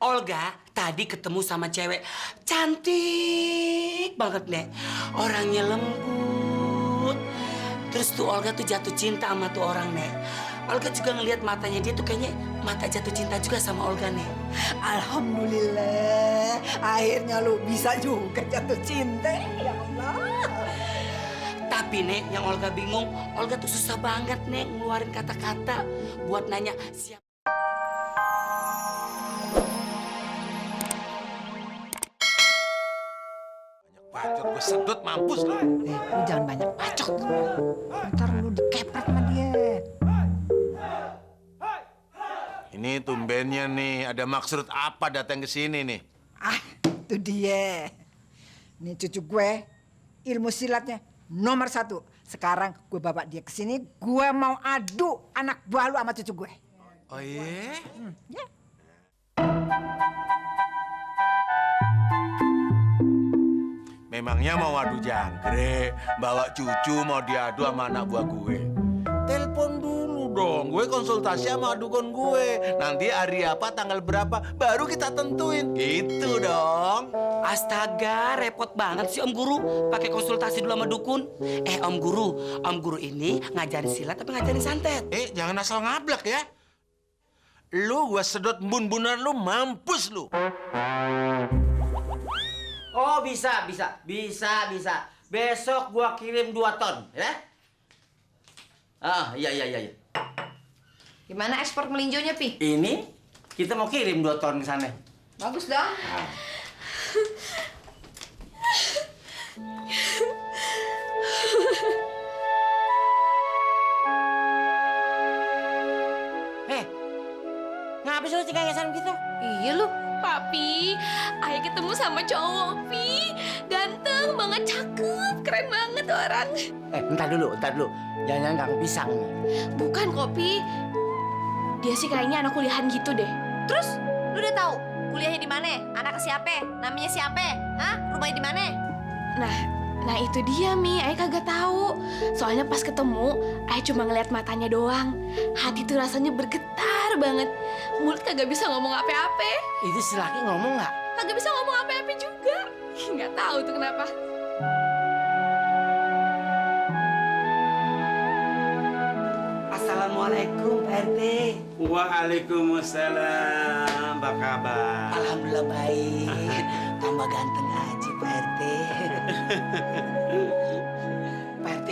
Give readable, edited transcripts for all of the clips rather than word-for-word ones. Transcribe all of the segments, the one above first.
Olga tadi ketemu sama cewek cantik banget, Nek. Orangnya lembut. Terus tuh Olga tuh jatuh cinta sama tuh orang, Nek. Olga juga ngelihat matanya dia tuh kayaknya mata jatuh cinta juga sama Olga, Nek. Alhamdulillah, akhirnya lu bisa juga jatuh cinta. Ya Allah. Tapi, Nek, yang Olga bingung, Olga tuh susah banget, Nek, ngeluarin kata-kata buat nanya siapa. Bacot gue sedot mampus lo. Lu jangan banyak bacot. Ntar lu dikepret sama dia. Ini tumbennya nih, ada maksud apa datang ke sini nih? Ah, itu dia. Nih cucu gue, ilmu silatnya nomor 1. Sekarang gue bawa dia ke sini, gue mau adu anak buah lu sama cucu gue. Oh iya? Ya. Memangnya mau adu jangkrik, bawa cucu mau diadu sama anak buah gue. Telepon dulu dong, gue konsultasi sama dukun gue. Nanti hari apa, tanggal berapa, baru kita tentuin. Gitu dong. Astaga, repot banget sih Om Guru. Pakai konsultasi dulu sama dukun. Om Guru ini ngajarin silat tapi ngajarin santet. Jangan asal ngablak ya. Lu gue sedot bun-bunan lu, mampus lu. Oh bisa. Besok gua kirim 2 ton, ya? Iya. Gimana ekspor melinjonya, Pi? Ini kita mau kirim 2 ton ke sana. Bagus dong. Ngapa sih lu cengengesan gitu? Iya lu. Papi, ayah ketemu sama cowok, Pi. Ganteng banget, cakep, keren banget orang. Entar dulu. Jangan-jangan Kang Pisang nih. Bukan kok, Pi. Dia sih kayaknya anak kuliahan gitu deh. Terus lu udah tahu kuliahnya di mana? Anak siapa? Namanya siapa? Hah? Rumahnya di mana? Nah itu dia, Mi. Ayah kagak tahu. Soalnya pas ketemu, ayah cuma ngeliat matanya doang. Hati tuh rasanya bergetar banget. Mulut kagak bisa ngomong apa-apa. Itu si laki ngomong nggak? Kagak bisa ngomong apa-apa juga. Nggak tahu tuh kenapa. Assalamualaikum, Pak RT. Waalaikumsalam, apa kabar? Alhamdulillah baik. Tambah ganteng aja, Pak RT. Pak RT,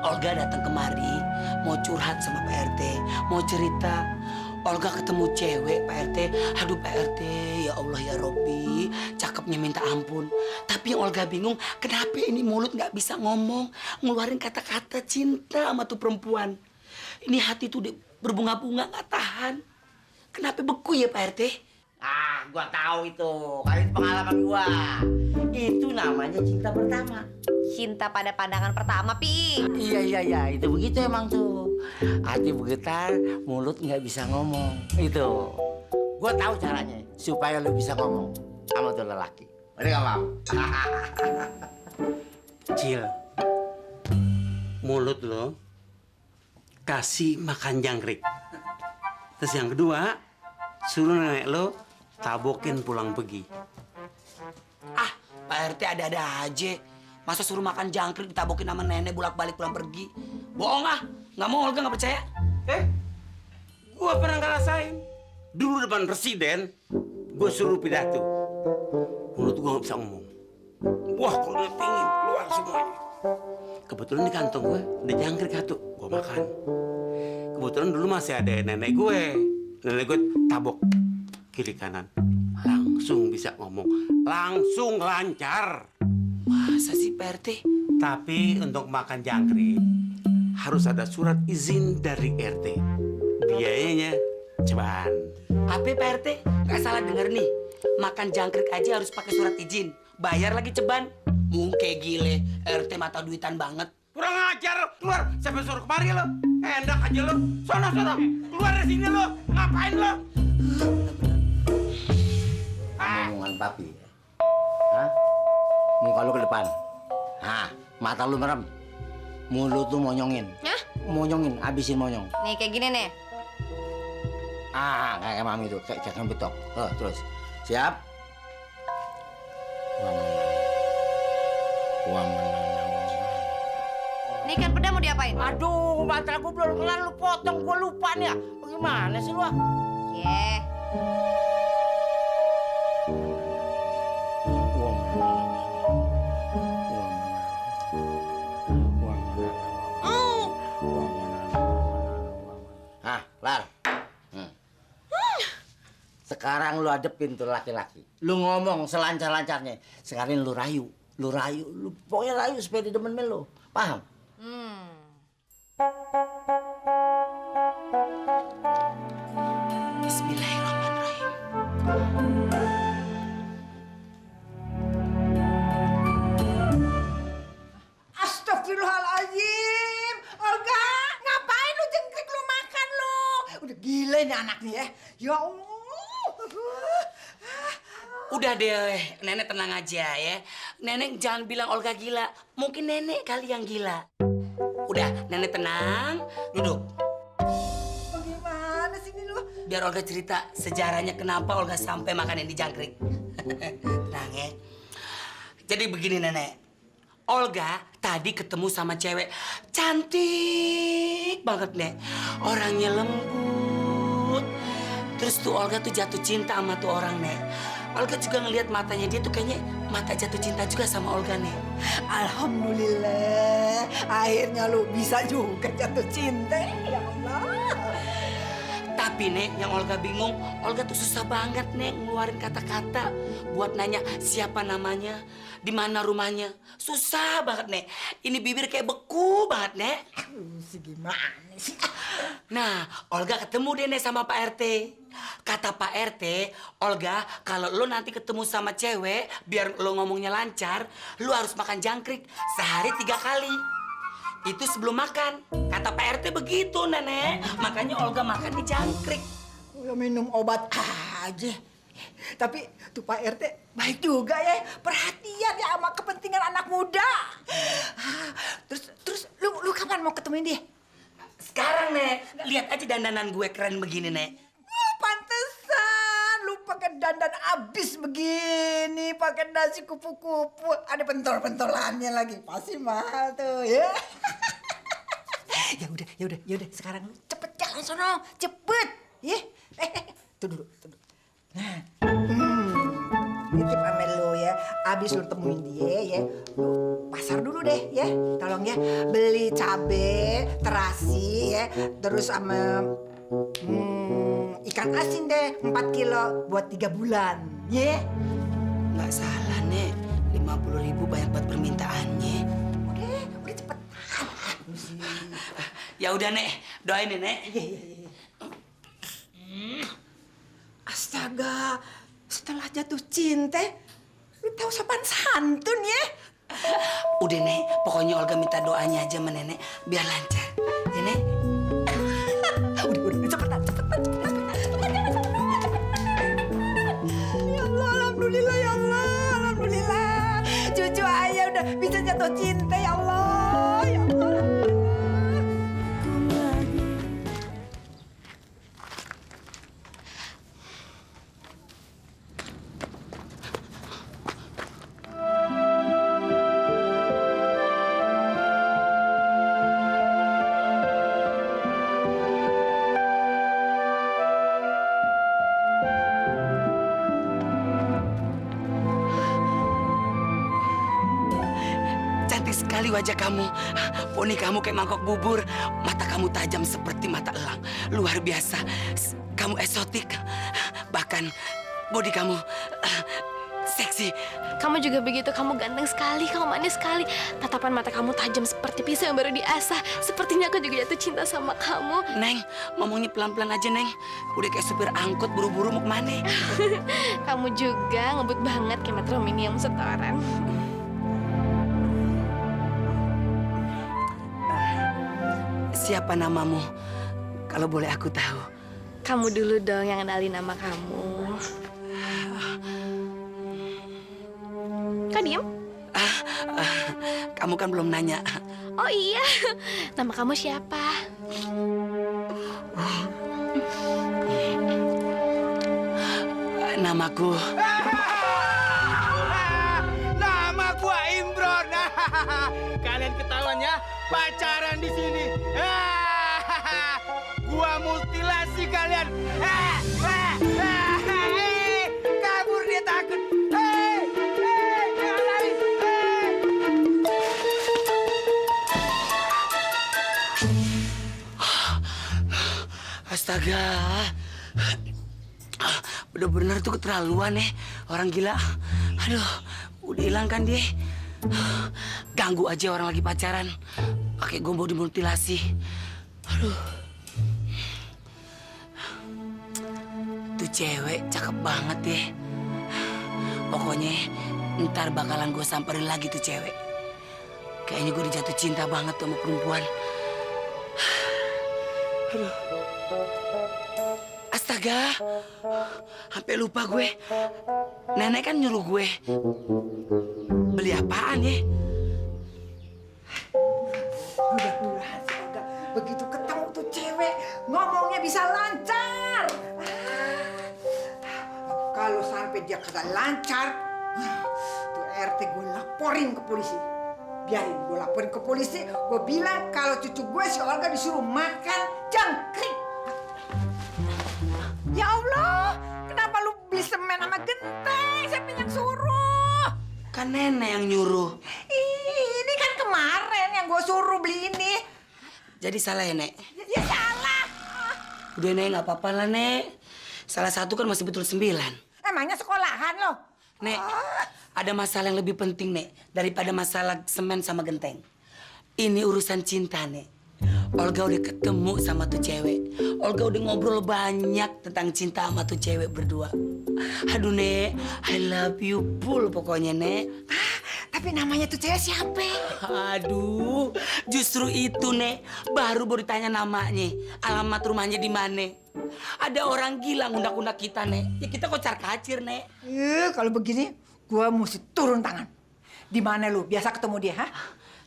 Olga datang kemari mau curhat sama Pak RT, mau cerita. Olga ketemu cewek, Pak RT. Aduh, Pak RT, ya Allah ya Robbi, cakepnya minta ampun. Tapi yang Olga bingung, kenapa ini mulut nggak bisa ngomong, ngeluarin kata-kata cinta sama tuh perempuan. Ini hati tuh berbunga-bunga nggak tahan. Kenapa beku ya, Pak RT? Gua tahu itu. Kali itu pengalaman gua. Itu namanya cinta pertama. Cinta pada pandangan pertama, Pi. Iya. Itu begitu emang tuh. Hati bergetar, mulut nggak bisa ngomong. Itu. Gua tahu caranya supaya lu bisa ngomong sama tuh lelaki. Bener nggak, Bang? Cil, mulut lo kasih makan jangkrik. Terus yang kedua, suruh nenek lo tabokin pulang pergi. Pak RT ada-ada aja. Masa suruh makan jangkrik ditabokin sama nenek bolak-balik pulang pergi? Bohong ah. Nggak mau, Olga nggak percaya. Gua pernah ngerasain. Dulu depan presiden, gua suruh pidato. Mulut gua nggak bisa ngomong. Wah, kalau dia pingin keluar semuanya. Kebetulan di kantong gue ada jangkrik satu, gue makan. Kebetulan dulu masih ada nenek gue. Nenek gue tabok kiri kanan. Langsung bisa ngomong, langsung lancar. Masa sih, Pak RT? Tapi untuk makan jangkrik harus ada surat izin dari RT. Biayanya ceban. Apa Pak RT? Nggak salah denger nih. Makan jangkrik aja harus pakai surat izin. Bayar lagi ceban. Mungkin gile, RT mata duitan banget. Kurang ajar, keluar. Siapa suruh kemari lo? Enak aja lo. Sono. Keluar dari sini lo. Ngapain lo? Omongan papi. Hah? Muka lu ke depan. Mata lu merem. Mulut lu monyongin. Hah? Monyongin, abisin monyong. Nih kayak gini nih. Kayak mami tuh, kayak jangan betok. Terus, siap? Ini ikan peda mau diapain? Aduh, mantra gue belum kelar, lu potong, gue lupa nih ya. Bagaimana sih lu? Yeah. Lar. Sekarang lu adepin tuh laki-laki. Lu ngomong selancar-lancarnya. Sekarang lu rayu. Lu pokoknya rayu supaya dia demen melo. Paham? Bismillahirrahmanirrahim. Astagfirullahaladzim. Olga, ngapain lu jengkrik lu makan lu? Udah gila nih anak nih ya. Ya Allah. Udah deh, nenek tenang aja ya. Nenek jangan bilang Olga gila. Mungkin nenek kali yang gila. Udah, nenek tenang. Duduk. Bagaimana sih ini lu? Biar Olga cerita sejarahnya kenapa Olga sampai makan yang di jangkrik. Tenang ya. Jadi begini nenek. Olga tadi ketemu sama cewek cantik banget nek. Orangnya lembut. Terus tuh Olga tuh jatuh cinta sama tuh orang nek. Olga juga ngelihat matanya dia tuh kayaknya mata jatuh cinta juga sama Olga nek. Alhamdulillah, akhirnya lu bisa juga jatuh cinta. Ya Allah. Tapi nek, yang Olga bingung, Olga tuh susah banget nek ngeluarin kata-kata buat nanya siapa namanya, di mana rumahnya. Susah banget nek. Ini bibir kayak beku banget nek. Sih gimana sih? Nah, Olga ketemu deh nek sama Pak RT. Kata Pak RT, Olga, kalau lo nanti ketemu sama cewek, biar lo ngomongnya lancar, lo harus makan jangkrik sehari 3 kali. Itu sebelum makan. Kata Pak RT begitu, nenek. Makanya Olga makan di jangkrik. Ya minum obat aja. Tapi tuh Pak RT baik juga ya. Perhatian ya sama kepentingan anak muda. Terus lu kapan mau ketemuin dia? Sekarang, Nek. Lihat aja dandanan gue keren begini, Nek. Pantesan lu pakai dandan abis begini, pakai nasi kupu-kupu, ada pentol-pentolannya lagi, pasti mahal tuh ya. ya udah, sekarang lu cepet jalan sono, cepet, ya. Tuh dulu. Nah, nitip sama lu ya, abis lu temuin dia ya, lu pasar dulu deh ya, tolong ya, beli cabe, terasi ya, terus sama ikan asin deh 4 kilo buat 3 bulan, ya? Nggak salah, Nek. 50.000 banyak banget permintaannya. Udah cepetan. Ya udah, Nek. Doain ya, Nek. Astaga, setelah jatuh cinta, lu tahu sopan santun ya? Udah, Nek. Pokoknya Olga minta doanya aja sama Nenek biar lancar. Ya, Nek? Udah, cepetan. Ya Allah, alhamdulillah ya Allah, alhamdulillah. Cucu ayah udah bisa jatuh cinta ya Allah, ya Allah. Cantik sekali wajah kamu. Poni kamu kayak mangkok bubur. Mata kamu tajam seperti mata elang. Luar biasa. Kamu eksotik. Bahkan bodi kamu seksi. Kamu juga begitu, kamu ganteng sekali, kamu manis sekali. Tatapan mata kamu tajam seperti pisau yang baru diasah. Sepertinya aku juga jatuh cinta sama kamu. Neng, ngomongnya pelan-pelan aja, Neng. Udah kayak supir angkot buru-buru mau kemana? Kamu juga ngebut banget kayak Metro Mini yang setoran. Siapa namamu? Kalau boleh aku tahu. Kamu dulu dong yang kenalin nama kamu. Kok diem? Kamu kan belum nanya. Oh iya, nama kamu siapa? aku. Nama gua Imron. Kalian ketahuan ya, pacaran di sini. Gua mutilasi kalian. Kabur dia takut. Jangan lari. Astaga. Bener-bener tuh keterlaluan orang gila. Aduh, udah hilang kan dia. Ganggu aja orang lagi pacaran. Pakai gue mau dimutilasi. Aduh. Tuh cewek cakep banget ya. Pokoknya ntar bakalan gue samperin lagi tuh cewek. Kayaknya gue udah jatuh cinta banget sama perempuan. Aduh. Astaga. Sampai lupa gue. Nenek kan nyuruh gue beli apaan ya? Mudah-mudahan sih Olga begitu ketemu tuh cewek ngomongnya bisa lancar. Kalau sampai dia kagak lancar, tuh RT gue laporin ke polisi. Biarin gue laporin ke polisi, gue bilang kalau cucu gue si Olga disuruh makan jangkrik. Ya Allah, kenapa lu beli semen sama genteng? Siapa yang suruh? Kan nenek yang nyuruh. Ini kan kemarin yang gue suruh beli ini. Jadi salah ya, Nek? Ya salah. Udah, Nek, nggak apa-apa lah, Nek. Salah satu kan masih betul 9. Emangnya sekolahan lo? Nek, ada masalah yang lebih penting, Nek, daripada masalah semen sama genteng. Ini urusan cinta, Nek. Olga udah ketemu sama tuh cewek. Olga udah ngobrol banyak tentang cinta sama tuh cewek berdua. Aduh, Nek, I love you full pokoknya, Nek. Tapi namanya tuh cewek siapa? Aduh, justru itu, Nek. Baru ditanya namanya, alamat rumahnya di mana. Ada orang gila ngundak-ngundak kita, Nek. Ya kita kocar-kacir, Nek. Kalau begini, gua mesti turun tangan. Di mana lu? Biasa ketemu dia, ha?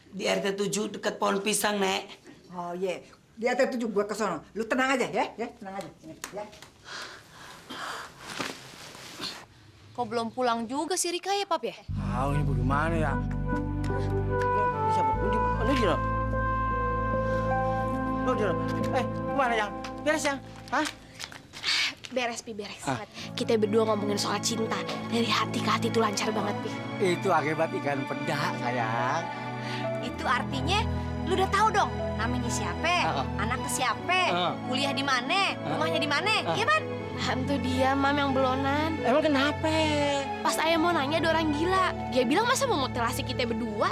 Di RT 7 dekat pohon pisang, Nek. Oh iya, di atas 7 gua ke sono. Lu tenang aja ya, tenang aja. Ya. Kok belum pulang juga si Rika ya, Pap ya? Ini bagaimana ya? Bisa lu Jiro? Lu Jiro? Gimana yang? Beres yang? Hah? Beres, Pi, beres. Kita berdua ngomongin soal cinta. Dari hati ke hati tuh lancar banget, Pi. Itu akibat ikan peda, sayang. Itu artinya lu udah tahu dong namanya siapa, anaknya siapa, kuliah di mana, rumahnya di mana, iya kan? Hantu dia, Mam, yang belonan. Emang kenapa? Pas ayah mau nanya ada orang gila. Dia bilang masa mau mutilasi kita berdua?